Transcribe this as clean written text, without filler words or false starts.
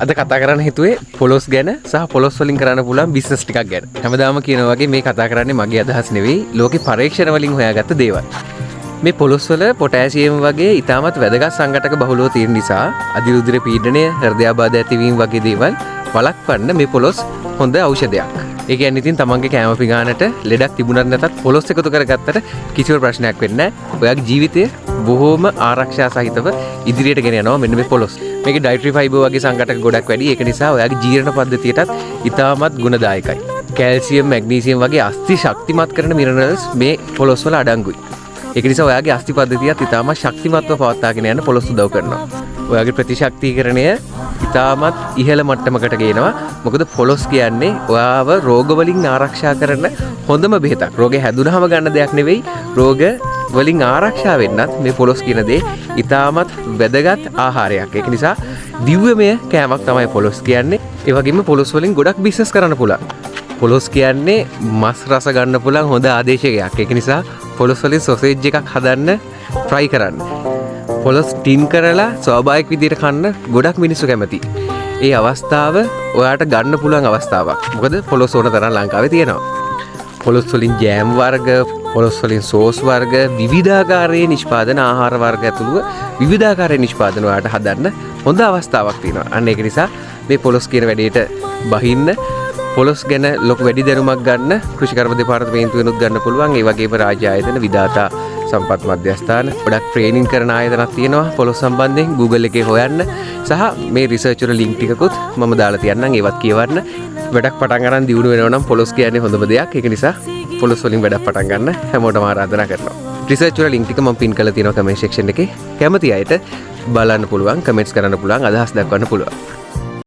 අද කතා කරන්න හිතුවේ පොලොස් ගැන සහ පොලොස් වලින් කරන්න පුළුවන් බිස්නස් ටිකක් ගැන. හැමදාම කියනවා වගේ මේ කතා කරන්නේ මගේ අදහස් නෙවෙයි, ලෝකේ පරීක්ෂණ වලින් හොයාගත්ත දේවල්. මේ පොලොස් වල පොටෑසියම් වගේ ඉතාමත් වැදගත් සංඝටක බහුලව තියෙන නිසා අධිරුධිර පීඩනය, හෘදයාබාධ ඇතිවීම වගේ දේවල් වළක්වන්න මේ පොලොස් හොඳ ඖෂධයක්. ඒ කියන්නේ ඉතින් තමන්ගේ කෑම පිඟානට ලෙඩක් තිබුණත් නැතත් පොලොස් එකතු කරගත්තට කිසිම ප්‍රශ්නයක් වෙන්නේ නැහැ. ඔයාගේ ජීවිතය බොහෝම ආරක්ෂා සහිතව ඉදිරියට ගෙන යනවා මෙන්න මේ පොලොස්. මේකේ ඩයටරි ෆයිබර් වගේ සංඝටක ගොඩක් වැඩි. ඒක නිසා ඔයාගේ ජීර්ණ පද්ධතියටත් ඉතාමත් ගුණදායකයි. කැල්සියම්, මැග්නීසියම් වගේ අස්ථි ශක්තිමත් කරන මිනරල්ස් මේ පොලොස් වල අඩංගුයි. ඒක නිසා ඔයාගේ අස්ථි පද්ධතියත් ඉතාමත් ශක්තිමත්ව පවත්වාගෙන යන්න පොලොස් උදව් කරනවා. ඔයාගේ ප්‍රතිශක්තිකරණය ඉතාමත් ඉහළ මට්ටමකට ගේනවා. මොකද පොලොස් කියන්නේ ඔයාව රෝග වලින් ආරක්ෂා කරන හොඳම බෙහෙතක්. රෝගේ හැදුනහම ගන්න දෙයක් නෙවෙයි. රෝග වලින් ආරක්ෂා වෙන්නත් මේ පොලොස් කියන දේ ඉතාමත් වැදගත් ආහාරයක්. ඒක නිසා දිව්‍යමය කෑමක් තමයි පොලොස් කියන්නේ. ඒ වගේම පොලොස් වලින් ගොඩක් බිස්නස් කරන්න පුළුවන්. පොලොස් කියන්නේ මස් රස ගන්න පුළුවන් හොඳ ආදේශකයක්. ඒක නිසා පොලොස් වලින් සොසේජ් එකක් හදන්න ට්‍රයි කරන්න. පොලොස් ටින් කරලා ස්වාභාවික විදිහට කන්න ගොඩක් මිනිස්සු කැමති. ඒ අවස්ථාව ඔයාට ගන්න පුළුවන් අවස්ථාවක්. මොකද පොලොස් ඕන තරම් ලංකාවේ තියෙනවා. පොලොස් වලින් ජෑම් වර්ග, පොලොස් වලින් සෝස් වර්ග, විවිධාකාරයේ නිෂ්පාදන ආහාර වර්ග ඇතුළුව විවිධාකාරයේ නිෂ්පාදන ඔයාට හදන්න හොඳ අවස්ථාවක් තියෙනවා. අන්න ඒක නිසා මේ පොලොස් කියන වැඩේට බහින්න, පොලොස් ගැන ලොකු වැඩි දැනුමක් ගන්න කෘෂිකර්ම දෙපාර්තමේන්තුවෙනුත් ගන්න පුළුවන්. ඒ වගේම රාජ්‍ය ආයතන, විදාතා සම්පත් මධ්‍යස්ථාන, ගොඩක් ට්‍රේනින් කරන ආයතනක් තියෙනවා පොලොස් සම්බන්ධයෙන්. Google එකේ හොයන්න සහ මේ රිසර්ච් වල ලින්ක් ටිකකුත් මම දාලා තියන්නම්, ඒවත් කියවන්න. වැඩක් පටන් අරන් දියුණු වෙනවා නම් පොලොස් කියන්නේ හොඳම දෙයක්. ඒක නිසා පොලොස් වලින් වැඩක් පටන් ගන්න හැමෝටම ආරාධනා කරනවා. රිසර්ච් වල ලින්ක් ටික මම පින් කරලා තියෙනවා කමෙන්ට් සෙක්ෂන් එකේ. කැමති අයට බලන්න පුළුවන්, කමෙන්ට්ස් කරන්න පුළුවන්, අදහස් දක්වන්න පුළුවන්.